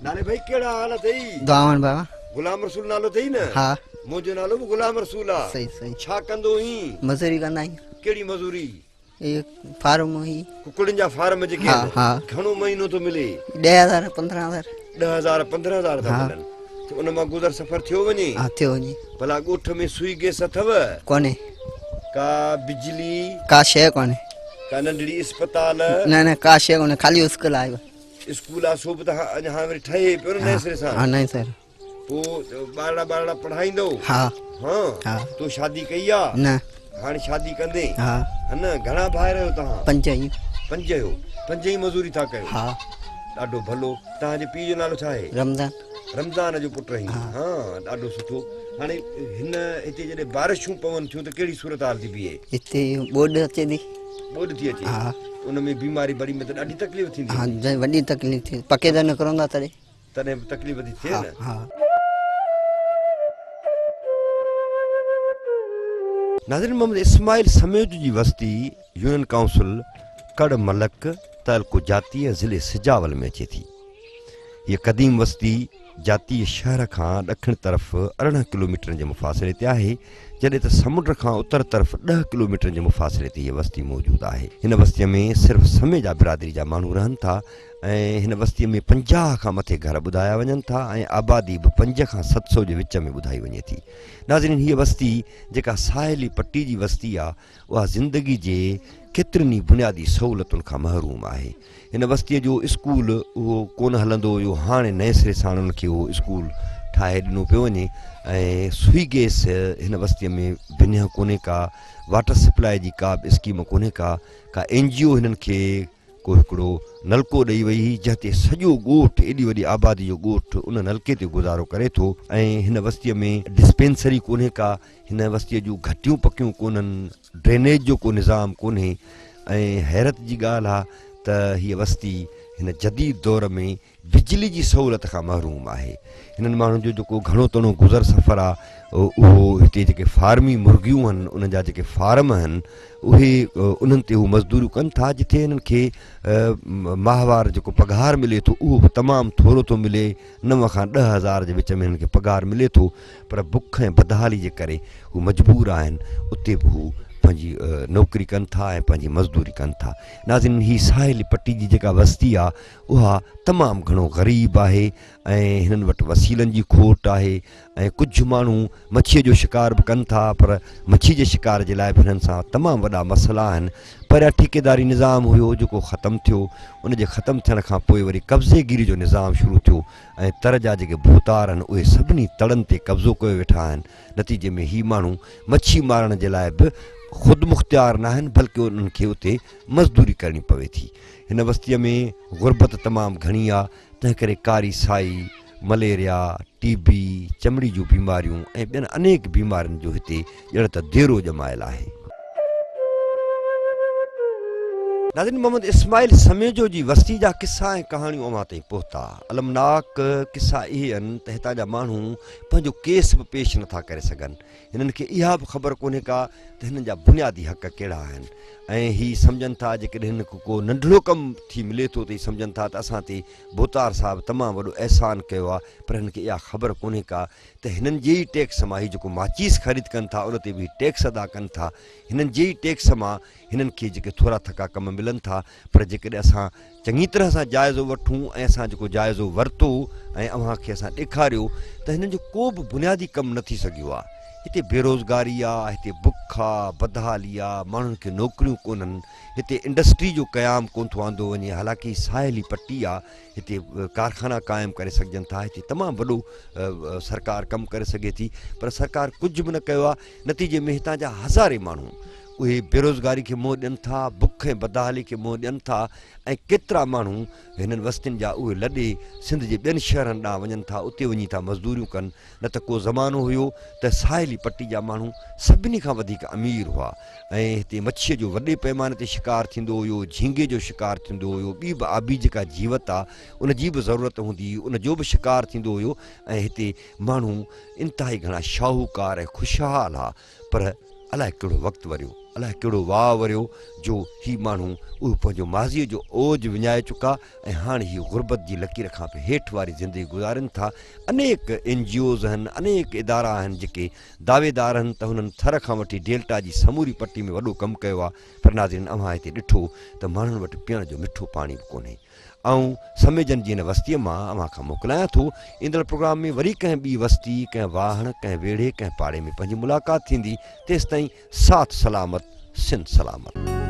نالي ڀائي ڪهڙا حال اٿئي؟ دعاوان بابا. غلام رسول نالو اٿئي نه؟ ها. منهنجو نالو به غلام رسول آ. صحيح صحيح. ڇا ڪندو هين؟ مزوري ڪندا آهيون. ڪهڙي مزوري؟ هي فارم هي. ڪڪڙين جا فارم جيڪي آهن. ها. گهڻو مهينو ٿو ملي؟ 10000 15000. 10000 15000 ٿا ملن. ته ان مان گذر سفر ٿيو وڃي؟ ها ٿيو وڃي. ڀلا ڳوٺ ۾ سوئي گئس اٿو؟ ڪونهي. ڪا بجلي؟ ڪا شيء ڪونهي. ڪا ننڍڙي اسپتال؟ نه نه ڪا شيء ڪونهي خالي اسڪول آهي. اسڪول آ سو به ته اڃا هاڻي وري ٺهي پيو نه نئين سري سان. ها نئين سر. پوء ٻارڙا ٻارڙا پڙهائيندو؟ ها. ها. ها. تو شادي ڪئي آ؟ نه. هاڻي شادي ڪندين؟ ها. ها نه گهڻا ڀائر آهيو توهان؟ پنج آهيون. پنج آهيو. پنج ئي مزوري ٿا ڪيو؟ ها. ڏاڍو ڀلو. توهان جي پيء جو نالو ڇا آهي؟ رمضان. رمضان جو پٽ آهين. ها. ها ڏاڍو سٺو. هاڻي هن هتي جڏهن بارشون پون ٿيون ته ڪهڙي صورتحال ٿي بيهي؟ هتي ٻوڏ اچي ٿي. ٻوڏ ٿي اچي؟ ها. ان ۾ بيماري بري ۾ ته ڏاڍي تڪليف ٿيندي. ها وڏي تڪليف ٿي. پڪي ته نڪرندا تڏهن. تڏهن به تڪليف ٿي ٿئي نه. ها. ناظرين محمد اسماعيل سميجو جي وستي يونين ڪائونسل ڪڙ ملڪ تعلقو جاتي ۽ ضلعي سجاول ۾ اچي ٿي. هيء قديم وستي جاتي شهر کان ڏکڻ طرف 18 ڪلوميٽرن جي مفاصلي تي آهي، جڏهن ته سمنڊ کان اتر طرف 10 ڪلوميٽرن جي مفاصلي تي هيء وستي موجود آهي. هن وستيء ۾ صرف سميجا برادري جا ماڻهو رهن ٿا ۽ هن وستيء ۾ 50 کان مٿي گهر ٻڌايا وڃن ٿا ۽ آبادي به پنج کان 700 جي وچ ۾ ٻڌائي وڃي ٿي. ناظرين هيء وستي جيڪا ساحلي پٽي جي وستي آ اها زندگي جي ڪيترين ئي بنيادي سهولتن کان محروم آهي. هن وستيء جو اسڪول اهو ڪونه هلندو هيو هاڻي نئين سري ساڻ ان کي اهو اسڪول ٺاهي ڏنو پيو وڃي ۽ سوئي گئس هن وستيء ۾ بنهه ڪونهي ڪا واٽر سپلاء جي ڪا به اسڪيم ڪونهي ڪا ڪا اين جي او هنن کي ڪو هڪڙو نلڪو ڏئي وئي هئي جنهن تي سڄو ڳوٺ ايڏي وڏي آبادي جو ڳوٺ ان نلڪي تي گذارو ڪري ٿو ۽ هن وستيء ۾ ڊسپينسري ڪونهي ڪا هن وستيء جون گهٽيون پڪيون ڪونهن ڊرينيج جو ڪو نظام ڪونهي ۽ حيرت جي ڳالهه آ ته هيء وستي هن جديد دور ۾ بجلي جي سهولت کان محروم آهي. هنن ماڻهن جو جيڪو گهڻو تڻو گذر سفر آ اهو هتي جيڪي فارمي مرغيون آهن انهن جا جيڪي فارم آهن اهي انهن تي هو مزدوريون ڪن ٿا جتي هنن کي ماهوار جيڪو پگهار ملي ٿو اهو به تمام ٿورو ٿو ملي 9 کان 10 هزار جي وچ ۾ هنن کي پگهار ملي ٿو پر بک ۽ بدحالي جي ڪري هو مجبور آهن اتي به هو پنهنجي نوڪري ڪن ٿا ۽ پنهنجي مزدوري ڪن ٿا. ناظرين هي ساحلي پٽي جي جيڪا وستي آ اها تمام گهڻو غريب آهي ۽ هنن وٽ وسيلن جي کوٽ آهي ۽ ڪجهه ماڻهو مڇيء جو شڪار به ڪن ٿا پر مڇي جي شڪار جي لاء به هنن سان تمام وڏا مسئلا آهن. پهريان ٺيڪيداري نظام هيو جيڪو ختم ٿيو ان جي ختم ٿيڻ کان پوء وري قبضي گيري جو نظام شروع ٿيو ۽ تر جا جيڪي ڀوتار آهن اهي سڀني تڙن تي قبضو ڪيو ويٺا آهن نتيجي ۾ هي ماڻهو مڇي مارڻ جي لاء به خودمختيار ناهن بلڪه انهن کي اتي مزدوري ڪرڻي پوي ٿي. هن وستيء ۾ غربت تمام گهڻي آ تنهن ڪري ڪاري سائي، مليريا، ٽي بي، چمڙي جون بيماريون ۽ ٻين انيڪ بيمارين جو هتي ڄڻ ته ديرو ڄمايل آهي. ناظرين محمد اسماعيل سميجو جي وستي جا قصا ۽ ڪهاڻيون اوهان تائين پهتا. المناڪ قصا اهي آهن ته هتان جا ماڻهو پنهنجو ڪيس به پيش نٿا ڪري سگهن. هنن کي اها به خبر ڪونهي ڪا ته هنن جا بنيادي حق ڪهڙا آهن ۽ هي سمجهن ٿا جيڪڏهن هنن کي ڪو ننڍڙو ڪم ٿي ملي ٿو ته هي سمجهن ٿا ته اسان تي ڀوتار صاحب تمام وڏو احسان ڪيو آهي پر هنن کي اها خبر ڪونهي ڪا ته هنن جي ئي ٽيڪس مان هي جيڪو ماچيس خريد ڪن ٿا ان تي به هي ٽيڪس ادا ڪن ٿا هنن جي ئي ٽيڪس مان هنن کي جيڪي ٿورا ٿڪا ڪم ملن ٿا پر جيڪڏهن اسان چڱي طرح سان جائزو وٺون ۽ اسان جيڪو جائزو ورتو ۽ اوهان کي اسان ڏيکاريو ته هنن جو ڪو به بنيادي ڪم نه ٿي سگهيو آهي. هتي بيروزگاري آ، هتي بک آ، بدحالي آ، ماڻهن کي نوڪريون ڪونهن، هتي انڊسٽري جو قيام ڪونه ٿو آندو وڃي، حالانڪه هي ساحلي پٽي آ، هتي ڪارخانا قائم ڪري سگهجن ٿا، هتي تمام وڏو سرڪار ڪم ڪري سگهي ٿي پر سرڪار ڪجهه به نه ڪيو آ، نتيجي ۾ هتان جا هزارين ماڻهو اهي بيروزگاري کي منهن ڏين ٿا، بک ۽ بدحالي کي منهن ڏين ٿا ۽ ڪيترا ماڻهو هنن وستين جا اهي لڏي سنڌ جي ٻين شهرن ڏانهن وڃن ٿا، اتي وڃي ٿا مزدوريون ڪن، نه ته ڪو زمانو هيو ته ساحلي پٽي جا ماڻهو سڀني کان وڌيڪ امير هئا ۽ هتي مڇيء جو وڏي پئماني تي شڪار ٿيندو هيو، جهينگي جو شڪار ٿيندو هيو، ٻي به آبي جيڪا جيوت آ ان جي به ضرورت هوندي هئي، ان جو به شڪار ٿيندو هيو ۽ هتي ماڻهو انتهائي گهڻا شاهوڪار ۽ خوشحال ها. پر الائي ڪهڙو وقت وريو، الائي ڪهڙو واء وريو جو هي ماڻهو اهو پنهنجو ماضيء جو اوج وڃائي چڪا ۽ هاڻ هي غربت جي لڪير کان به هيٺ واري زندگي گذارين ٿا. انيڪ اين جي اوز آهن، انيڪ ادارا آهن جيڪي دعويدار آهن ته هنن ٿر کان وٺي ڊيلٽا جي سموري پٽي ۾ وڏو ڪم ڪيو آهي پر ناظرين اوهان هتي ڏٺو ته ماڻهن وٽ پيئڻ جو مٺو پاڻي به ڪونهي. آئون سميجن جي هن وستيء مان اوهان کان موڪلايان ٿو. ايندڙ پروگرام ۾ وري ڪنهن ٻي وستي، ڪنهن واهڻ، ڪنهن ويڙهي، ڪنهن پاڙي ۾ پنهنجي ملاقات ٿيندي. تيستائين ساٿ سلامت، سنڌ سلامت.